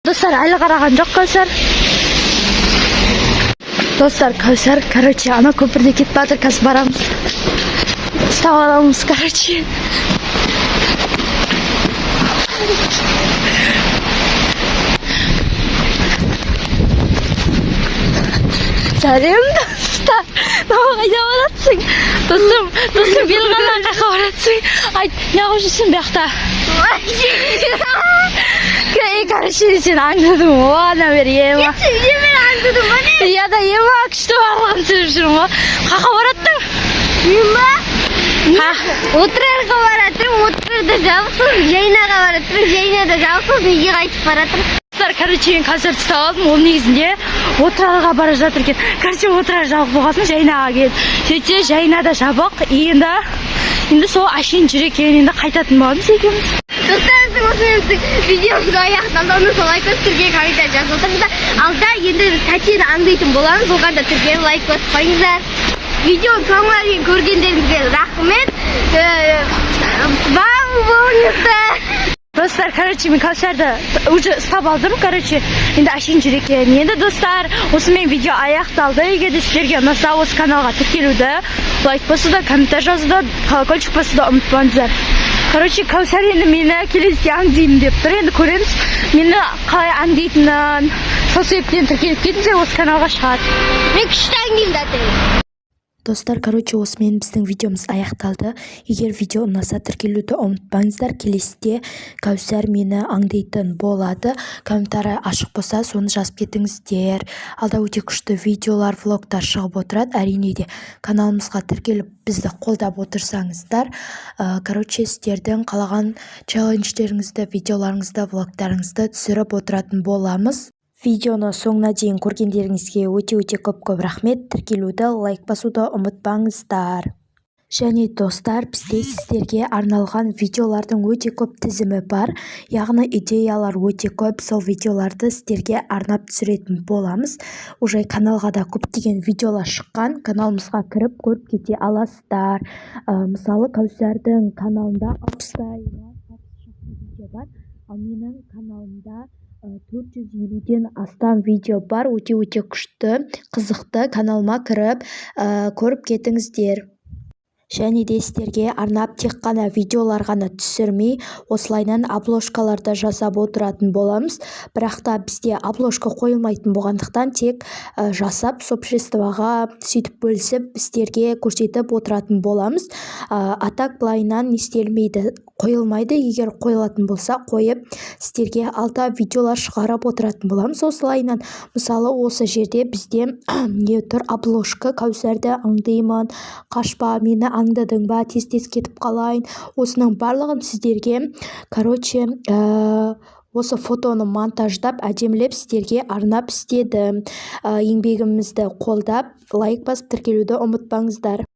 Достар, әлі қараған жоқ Кәусар. Достар, Кәусар, короче, ана көпірде кетіп жатыр. Қазір барамыз, ұстап аламыз, короче. Сәлем, достар! Мынау қайда баратсың, достым? Достым, бері қара, қаяққа баратсың? Айт, неғып жүрсің бұл жақта? Ей, короче, сені аңдыдым ғой ана бері, ема. Мен аңдыдым ба, не? Иә да, ема, күшті, барлығын түсіріп жүрмін ғой. Қаяққа бараттың? Мен ба? Ха? Отырарға баратырмын, Отырарда жабық, сосын Жайнаға баратырмын, Жайнада жабық, сосын үйге қайтып баратырмын. Достар, короче, мен концерт ұстап алдым. Ол негізінде Отырарға бара жатыр екен. Короче, Отырар жабық болған соң, Жайнаға келді. Сөйтсе, Жайна да жабық. Енді сол әшейін жүр екен. Енді қайтатын боламыз екеуміз. Достар, біздің осымен біздің видеомыз аяқталды. Онда сол лайк басып, тіркеліп, комментарий жазып отырыңыздар. Алда енді біз Тәтені аңдитын боламыз. Оған да тіркеліп, лайк басып қойыңыздар. Видеоның соңына дейін көргендеріңізге рахмет. Сау болыңыздар. Достар, короче, мен Кәусарды уже ұстап алдым. Короче, енді әшейін жүр екен. Енді, достар, осымен видео аяқталды. Егер де сіздерге ұнаса, осы каналға тіркелуді, лайк басуды, комментарий жазуды, колокольчик басуды ұмытпаңыздар. Короче, Кәусар енді мені келесіде аңдимын деп тұр. Енді көреміз мені қалай аңдитынын. Сол себептен тіркеліп кетіңіздер, осы каналға шығады. Мен күшті аңдимын да. Достар, короче, осымен біздің видеомыз аяқталды. Егер видео ұнаса, тіркелуді ұмытпаңыздар. Келесіде Кәусар мені аңдитын болады. Комментарий ашық болса, соны жазып кетіңіздер. Алда өте күшті видеолар, влогтар шығып отырады. Әрине де, каналымызға тіркеліп, бізді қолдап отырсаңыздар, короче, сіздердің қалаған челлендждеріңізді, видеоларыңызды, влогтарыңызды түсіріп отыратын боламыз. Видеоны соңына дейін көргендеріңізге өте-өте көп-көп рахмет. Тіркелуді, лайк басуды ұмытпаңыздар. Және, достар, бізде сіздерге арналған видеолардың өте көп тізімі бар, яғни идеялар өте көп. Сол видеоларды сіздерге арнап түсіретін боламыз. Уже каналға да көптеген видеолар шыққан, каналымызға кіріп, көріп кете аласыздар. Мысалы, Кәусардың каналында 60-тай, 60 шақты видео бар, ал менің каналымда 450-ден астам видео бар. Өте-өте күшті, қызықты. Каналыма кіріп, көріп кетіңіздер. Және де сіздерге арнап тек қана видеолар ғана түсірмей, осылайынан обложкалар да жасап отыратын боламыз. Бірақ та бізде обложка қойылмайтын болғандықтан, тек жасап, сообществоға сөйтіп бөлісіп, сіздерге көрсетіп отыратын боламыз. А так былайынан не істелмейді, қойылмайды. Егер қойылатын болса, қойып, сіздерге алда видеолар шығарып отыратын боламыз осылайынан. Мысалы, осы жерде бізде не тұр? Обложка «Кәусарды аңдимын», «Қашпа», «Мені аңдыдың ба», «Тез-тез кетіп қалайын». Осының барлығын сіздерге, короче, осы фотоны монтаждап, әдемілеп, сіздерге арнап істедім. Еңбегімізді қолдап, лайк басып, тіркелуді ұмытпаңыздар.